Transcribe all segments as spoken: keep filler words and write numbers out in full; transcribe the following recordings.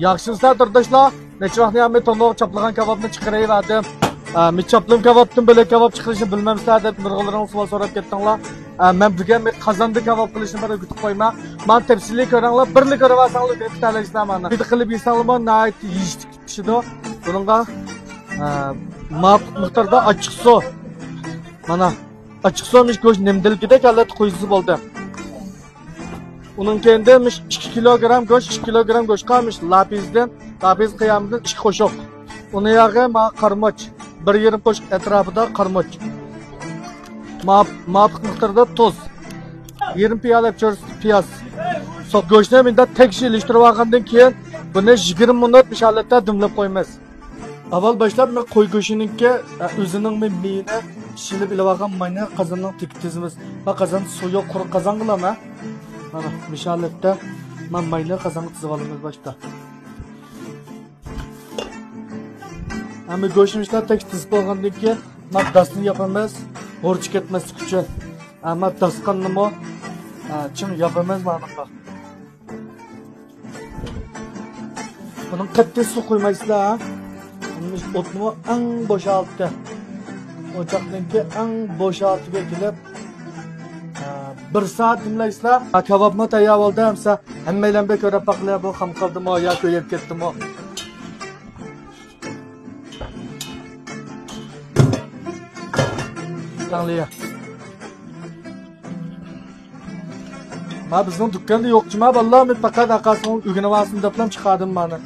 ياخشىمۇسىلەر تورداشلار؟ نەچچە ۋاقىتتىن بۇيان مەن تونۇرغا چاپلىغان كابابنى چىقىرىۋەردىم. ئە، مەن چاپلىغان كابابتىن بۆلەك كاباب چىقىرىشنى بىلمەمسىلەر دەپ نۇرغۇنلىرىڭلار سوئال سوراپ كەتتىڭلار. ئە، مەن بۈگۈن مەن قازاندا كاباب قىلىشنى بىر ئۆگىتىپ قويما. مانا تەپسىلىي كۆرۈڭلار، بىرلا كۆرۈۋالساڭلار ئۆگىنىپ كېتەلەيسىلەر مانا. بىر قىلىپ يېسەڭلارمۇ ناھايىتى يېيىشلىك پىشىدۇ. بۇنىڭغا، ئە، مۇۋاپىق مىقداردا ئاچچىقسۇ. مانا، ئاچچىقسۇ مىش گۆش نېمە دېگەندەك ھالەتتە قويسا بولدى. ئۇنىڭ كەينىدە مىش ئىككى كىلوگرام گۆش، ئىككى كىلوگرام گۆشقا مىش لاپىزدىن، لاپىز قىيامىدىن ئىككى قوشۇق. ئۇنىڭ ياغى ما قارمۇچ، بىر يېرىم قوشۇق ئەتراپىدا قارمۇچ. ما-، مۇۋاپىق مىقداردا تۇز. يېرىم پىيالە چۆرىسى پىياز. سوق گۆشنى مۇنداق تەكشى ئېلىشتۇرۇپ ئالغاندىن كېيىن، بۇنى يىگىرمە مىنۇت مۇشۇ ھالەتتە دۈملەپ قويىمىز. ئاۋۋال باشلاپ مەن قوي گۆشىنىڭكى، ئە، ئۆزىنىڭ مەي-، مېيىنى پىشىرىپ ئېلىۋالغان ماينى قازاننىڭ تېگىگە تىزىمىز. مەن قازان سۇ يوق، قۇرۇق قازانغىلا مەن. مانا، مۇشۇ ھالەتتە مەن ماينى قازانغا تىزىۋالىمىز باشتا. ئەمما گۆشنى مۇشۇنداق تەكشى تىزىپ بولغاندىن كېيىن، مانا داستىنى ياپىمىز، غۇرچە كەتمەسلىك ئۈچۈن. ئەمما داستىخاننىمۇ، ئە، چىڭ ياپىمىز مانا بۇنداق. بۇنىڭ قەتئىي سۇ قۇيمايسىلەر، ھە؟ ئوتنىمۇ ئەڭ بوش ھالىتى. ئوچاقنىڭكى ئەڭ بوش ھالىتىگە كېلىپ، ھە، بىر سائەت دېمەيسىلەر. ھە، كاۋاپمۇ تەييار بولدى، ئەمسە ھەممەيلەن بىر كۆرۈپ باقىلى، بۇ خام قالدىمۇ يا كۆيۈپ كەتتىمۇ؟ تەڭلىيە. ما بىزنىڭ دۇكاندا يوق جۇما بالىلار، مەن پەقەت ئاقاسىنىڭ ئۆگىنىۋالسۇن دەپلا چىقاردىم مانا.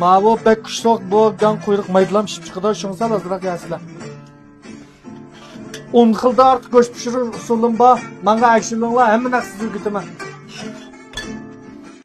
ماۋۇ بەك كۈچلۈك، بۇ گاڭ قۇيرۇق مايدىلام پىشىپ چىقىدۇ، شۇڭا سەل ئازراق يەسىلەر. ئون خىلدىن ئارتۇق گۆش پىشۇرۇش ئۇسۇلۇم بار. ماڭا ئەگىشىۋېلىڭلار، ھەممە نەرسە سىزگە ئۆگىتىمەن.